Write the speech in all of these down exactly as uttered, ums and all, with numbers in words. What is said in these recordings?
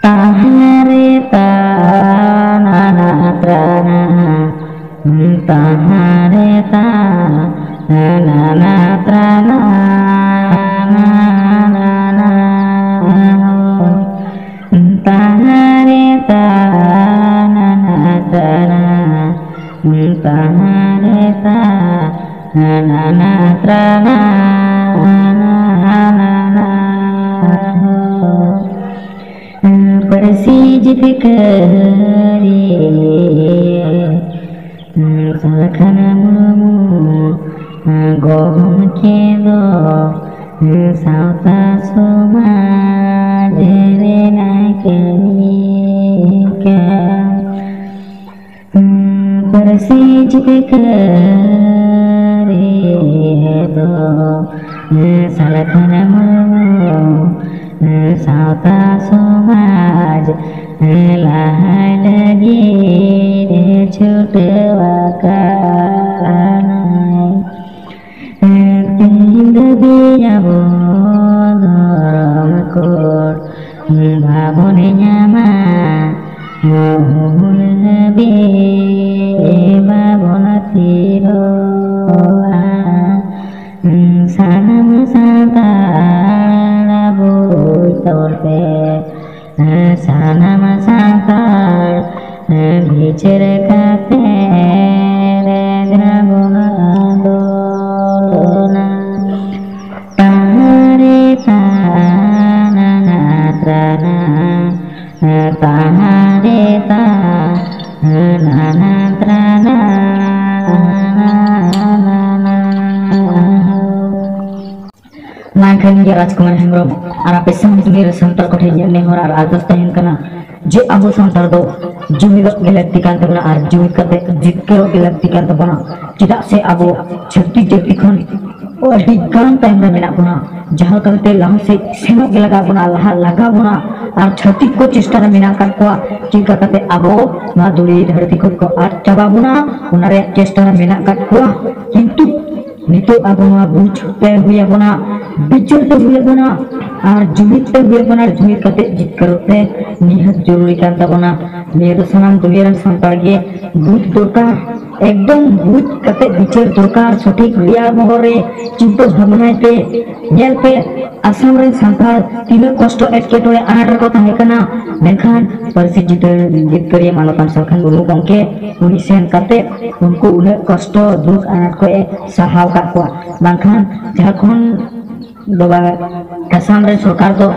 ᱛᱟᱦᱟᱨᱮ ᱛᱟᱱᱟᱱᱟ ᱛᱨᱟᱱᱟ, ᱛᱟᱦᱟᱨᱮ ᱛᱟᱱᱟᱱᱟ ᱛᱨᱟᱱᱟ, ᱛᱟᱦᱟᱨᱮ ᱛᱟᱱᱟᱱᱟ ᱛᱨᱟᱱᱟ, ᱛᱟᱦᱟᱨᱮ ᱛᱟᱱᱟᱱᱟ ᱛᱨᱟᱱᱟ᱾ ᱯᱟᱹᱨᱥᱤ ᱡᱤᱛᱠᱟᱹᱨᱤ ᱥᱟᱞᱠᱷᱟᱱ ᱢᱩᱨᱢᱩ ᱜᱚᱢᱠᱮ ᱫᱚ ᱥᱟᱶᱛᱟ ᱥᱚᱢᱟᱡᱽ ᱨᱮᱱᱟᱜ ᱠᱟᱹᱢᱤ ᱠᱟᱱ᱾ ᱯᱟᱹᱨᱥᱤ ᱡᱤᱛᱠᱟᱹᱨᱤ ᱫᱚ ᱥᱟᱞᱠᱷᱟᱱ ᱢᱩᱨᱢᱩ ᱥᱟᱶᱛᱟ ᱥᱚᱢᱟᱡᱽ ᱞᱟᱦᱟ ᱞᱟᱹᱜᱤᱫ ᱪᱷᱩᱴᱟᱹᱣ ᱟᱠᱟᱱᱟᱭ᱾ ᱛᱤᱦᱤᱧ ᱫᱷᱟᱹᱵᱤᱡ ᱟᱵᱚ ᱫᱷᱚᱨᱚᱢ ᱠᱳᱰ ᱵᱟᱵᱚᱱ ᱧᱟᱢᱟ, ᱩᱱ ᱦᱟᱹᱵᱤᱡ ᱵᱟᱵᱚᱱ ᱛᱷᱤᱨᱚᱜᱼᱟ᱾ ᱥᱟᱱᱟᱢ ᱥᱟᱱᱛᱟᱲ ᱟᱵᱚᱭᱤᱡ ᱛᱚᱨ ᱛᱮ ᱥᱟᱱᱟᱢ ᱥᱟᱱᱛᱟᱲ ᱵᱤᱪᱟᱹᱨ ᱠᱟᱛᱮ ᱨᱮ ᱵᱚᱱ ᱟᱸᱫᱳᱞᱚᱱᱟ᱾ ᱛᱟᱦᱟᱨᱮ ᱛᱟᱱᱟᱱᱟ ᱛᱨᱟᱱᱟ, ᱛᱟᱦᱟᱨᱮ ᱛᱟᱱᱟᱱᱟ ᱛᱨᱟᱱᱟ᱾ ᱢᱟ ᱮᱱᱠᱷᱟᱱ ᱤᱧ ᱜᱮ ᱨᱟᱡᱽᱠᱩᱢᱟᱨ ᱦᱮᱢᱵᱨᱚᱢ ᱟᱨ ᱟᱯᱮ ᱥᱟᱱᱟᱢ ᱫᱩᱱᱤᱭᱟᱹ ᱨᱮ ᱥᱟᱱᱛᱟᱲ ᱠᱚᱴᱷᱮᱱ ᱤᱧᱟᱹᱜ ᱱᱮᱦᱚᱨ ᱟᱨ ᱟᱨᱫᱟᱥ ᱛᱟᱦᱮᱱ ᱠᱟᱱᱟ ᱡᱮ ᱟᱵᱚ ᱥᱟᱱᱛᱟᱲ ᱫᱚ ᱡᱩᱢᱤᱫᱚᱜ ᱜᱮ ᱞᱟᱹᱠᱛᱤ ᱠᱟᱱ ᱛᱟᱵᱚᱱᱟ ᱟᱨ ᱡᱩᱢᱤᱫ ᱠᱟᱛᱮ ᱡᱤᱛᱠᱟᱹᱨᱚᱜ ᱜᱮ ᱞᱟᱹᱠᱛᱤ ᱠᱟᱱ ᱛᱟᱵᱚᱱᱟ᱾ ᱪᱮᱫᱟᱜ ᱥᱮ ᱟᱵᱚ ᱪᱷᱟᱹᱛᱤᱠ ᱡᱟᱹᱛᱤ ᱠᱷᱚᱱ ᱟᱹᱰᱤ ᱜᱟᱱ ᱛᱟᱭᱚᱢ ᱨᱮ ᱢᱮᱱᱟᱜ ᱵᱚᱱᱟ, ᱡᱟᱦᱟᱸ ᱞᱮᱠᱟ ᱠᱟᱛᱮ ᱞᱟᱦᱟ ᱥᱮᱫ ᱥᱮᱱᱚᱜ ᱜᱮ ᱞᱟᱜᱟᱣ ᱵᱚᱱᱟ, ᱞᱟᱦᱟ ᱞᱟᱜᱟᱣ ᱵᱚᱱᱟ᱾ ᱟᱨ ᱪᱷᱟᱹᱛᱤᱠ ᱠᱚ ᱪᱮᱥᱴᱟ ᱨᱮ ᱢᱮᱱᱟᱜ ᱟᱠᱟᱫ ᱠᱚᱣᱟ ᱪᱮᱫ ᱞᱮᱠᱟ ᱠᱟᱛᱮ ᱟᱵᱚ ᱱᱚᱣᱟ ᱫᱷᱩᱲᱤ ᱫᱷᱟᱹᱨᱛᱤ ᱠᱷᱚᱱ ᱠᱚ ᱟᱫ ᱪᱟᱵᱟ ᱵᱚᱱᱟ, ᱚᱱᱟ ᱨᱮᱭᱟᱜ ᱪᱮᱥᱴᱟ ᱨᱮ ᱢᱮᱱᱟᱜ ᱟᱠᱟᱫ ᱠᱚᱣᱟ᱾ ᱠᱤᱱᱛᱩ ᱱᱤᱛᱚᱜ ᱟᱵᱚ ᱱᱚᱣᱟ ᱵᱩᱡᱽ ᱛᱮ ᱦᱩᱭ ᱟᱵᱚᱱᱟ, ᱵᱤᱪᱟᱹᱨ ᱛᱮ ᱦᱩᱭ ᱟᱵᱚᱱᱟ, ᱟᱨ ᱡᱩᱢᱤᱫ ᱛᱮ ᱦᱩᱭ ᱟᱵᱚᱱᱟ, ᱟᱨ ᱡᱩᱢᱤᱫ ᱠᱟᱛᱮ ᱡᱤᱛᱠᱟᱹᱨᱚᱜ ᱛᱮ ᱱᱤᱦᱟᱹᱛ ᱡᱚᱨᱩᱨᱤ ᱠᱟᱱ ᱛᱟᱵᱚᱱᱟ᱾ ᱱᱤᱭᱟᱹ ᱫᱚ ᱥᱟᱱᱟᱢ ᱫᱩᱱᱤᱭᱟᱹ ᱨᱮᱱ ᱥᱟᱱᱛᱟᱲ ᱜᱮ ᱵᱩᱡᱽ ᱫᱚᱨᱠᱟᱨ, ᱮᱠᱫᱚᱢ ᱵᱩᱡᱽ ᱠᱟᱛᱮ ᱵᱤᱪᱟᱹᱨ ᱫᱚᱨᱠᱟᱨ, ᱥᱚᱴᱷᱤᱠ ᱨᱮᱭᱟᱜ ᱢᱚᱦᱚᱨ ᱨᱮ ᱪᱤᱱᱛᱟᱹ ᱵᱷᱟᱵᱽᱱᱟᱭ ᱯᱮ᱾ ᱧᱮᱞ ᱯᱮ, ᱟᱥᱟᱢ ᱨᱮᱱ ᱥᱟᱱᱛᱟᱲ ᱛᱤᱱᱟᱹᱜ ᱠᱚᱥᱴᱚ, ᱮᱴᱠᱮᱴᱚᱬᱮ, ᱟᱱᱟᱴ ᱨᱮᱠᱚ ᱛᱟᱦᱮᱸ ᱠᱟᱱᱟ, ᱢᱮᱱᱠᱷᱟᱱ ᱯᱟᱹᱨᱥᱤ ᱡᱤᱛᱟᱹ-, ᱡᱤᱛᱠᱟᱹᱨᱤᱭᱟᱹ ᱢᱟᱱᱚᱛᱟᱱ ᱥᱟᱞᱠᱷᱟᱱ ᱢᱩᱨᱢᱩ ᱜᱚᱢᱠᱮ ᱩᱱᱤ ᱥᱮᱱ ᱠᱟᱛᱮ ᱩᱱᱠᱩ ᱩᱱᱟᱹᱜ ᱠᱚᱥᱴᱚ, ᱫᱩᱠ, ᱟᱱᱟᱴ ᱠᱚ ᱮ ᱥᱟᱦᱟᱣ ᱟᱠᱟᱫ ᱠᱚᱣᱟ᱾ ᱵᱟᱝᱠᱷᱟᱱ ᱡᱷᱟᱲᱠᱷᱚᱸᱰ ᱵᱟᱵᱟ ᱟᱥᱟᱢ ᱨᱮᱱ ᱥᱚᱨᱠᱟᱨ ᱫᱚ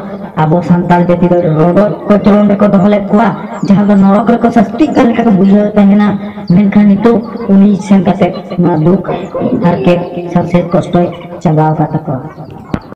ᱟᱵᱚ ᱥᱟᱱᱛᱟᱲ ᱡᱟᱹᱛᱤ ᱫᱚ ᱨᱚᱰᱚᱡ ᱠᱚᱪᱞᱚᱱ ᱨᱮᱠᱚ ᱫᱚᱦᱚ ᱞᱮᱫ ᱠᱚᱣᱟ, ᱡᱟᱦᱟᱸ ᱫᱚ ᱱᱚᱨᱚᱠ ᱨᱮᱠᱚ ᱥᱟᱹᱥᱛᱤᱜ ᱠᱟᱱ ᱞᱮᱠᱟ ᱠᱚ ᱵᱩᱡᱷᱟᱹᱣ ᱛᱟᱦᱮᱱᱟ᱾ ᱢᱮᱱᱠᱷᱟᱱ ᱱᱤᱛᱚᱜ ᱩᱱᱤ ᱥᱮᱱ ᱠᱟᱛᱮ ᱱᱚᱣᱟ ᱫᱩᱠ, ᱦᱟᱨᱠᱮᱛ, ᱥᱟᱥᱮᱛ, ᱠᱚᱥᱴᱚᱭ ᱪᱟᱵᱟ ᱟᱠᱟᱫ ᱛᱟᱠᱚᱣᱟ᱾